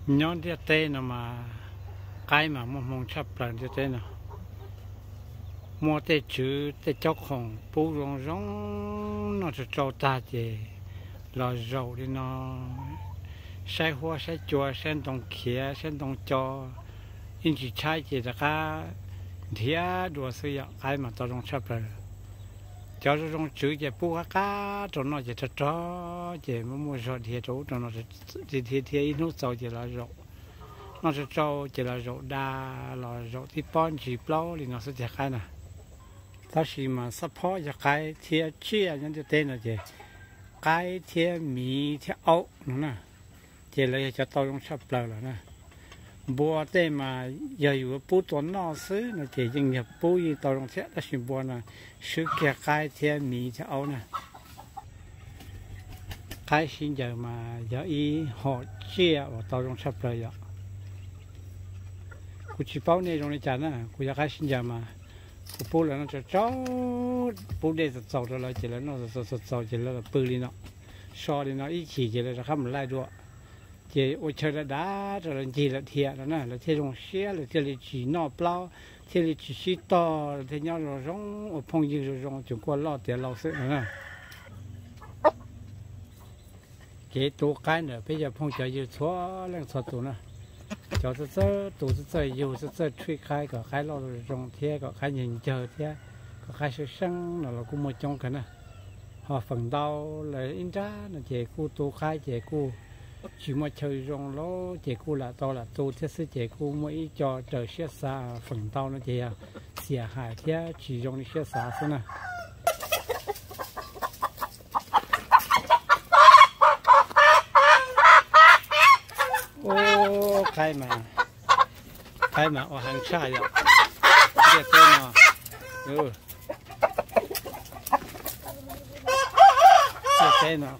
Nyob ntiaj teb no mas qaib mas muaj hmoo tshaj plaws ntiaj teb no. Muaj tej tswv tej caub khoom pub zoo zoo, noj tsau tsau tag ces los zaum li no, saib huab saib cua, saib ntoo khiav, saib ntoo co, ib ntsis tshaib ces rov qab nrhiav dua xwb yom. Qaib mas tau zoo tshaj plaws. Cov zoo zoo tswv ces pub qab qab rau noj ces rog rog ces muaj muaj zog dhia rau ub rau no, dhia dhia ib hnub txaus ces los zaum. Noj tsau tsau ces los zaum da, los zaum tib pob ntsis plaub li no xwb ces qaib na. Tab sis mas xab phob yog qaib thiab tsiaj nyob ntiaj teb no ces qaib thiab miv thiab aub no na, ces lawv yog cov tau zoo tshaj plaws lawm na. Npua tej mas yog yus pub tua noj xwb no ces yeej yog pub yeej tau zoo thiab, tab sis npua no swb kiag qaib thiab miv thiab aub na. Qaib sib ncaws mas yog ib hom tsiaj uas tau zoo tshaj plaws yom. Kuv tsis paub nej zoo li cas na, kuv yog qaib sib ncaws mas kuv pub lawv noj tsau tsau, pub dej txaus txaus rau lawv ces lawv noj txaus txaus txaus ces lawv los pw li no, so li no ib chim ces lawv rov qab mus laij dua. Ces ua chaw dav dav rau lawv ncig lawv dhia no na, lawv thiaj zoo siab, lawv thiaj li tsis noj plaub, thiaj li tsis sib tog, lawv thiaj nyob zoo zoo ua phooj ywg zoo zoo, tsuas kuaj loj tiav laus xwb no na. Kev tu qaib ntawm peb cov phooj cov ywg txhua leej txhua tus na, cov txawj txawj tu, txawj txawj yug, txawj txawj treat qaib kom qaib loj zoo zoo thiab kom qaib ncaws ncaws thiab kom qaib seeb seeb no los kuj muaj coob kawg na. Ho feem ntau lawv ib nrab no ces kuj tu qaib ces kuj tsis muaj chaw zoo lawm ces kuj lam tau lam tu thiab xwb ces kuj muaj ib co raws siab xav. Feem ntau no ces yog xiam hais thiab tsis zoo li siab xav xwb na. Ub, qaib mas, qaib mas ua heev tshaj yom. Ntiaj teb no, ntiaj teb no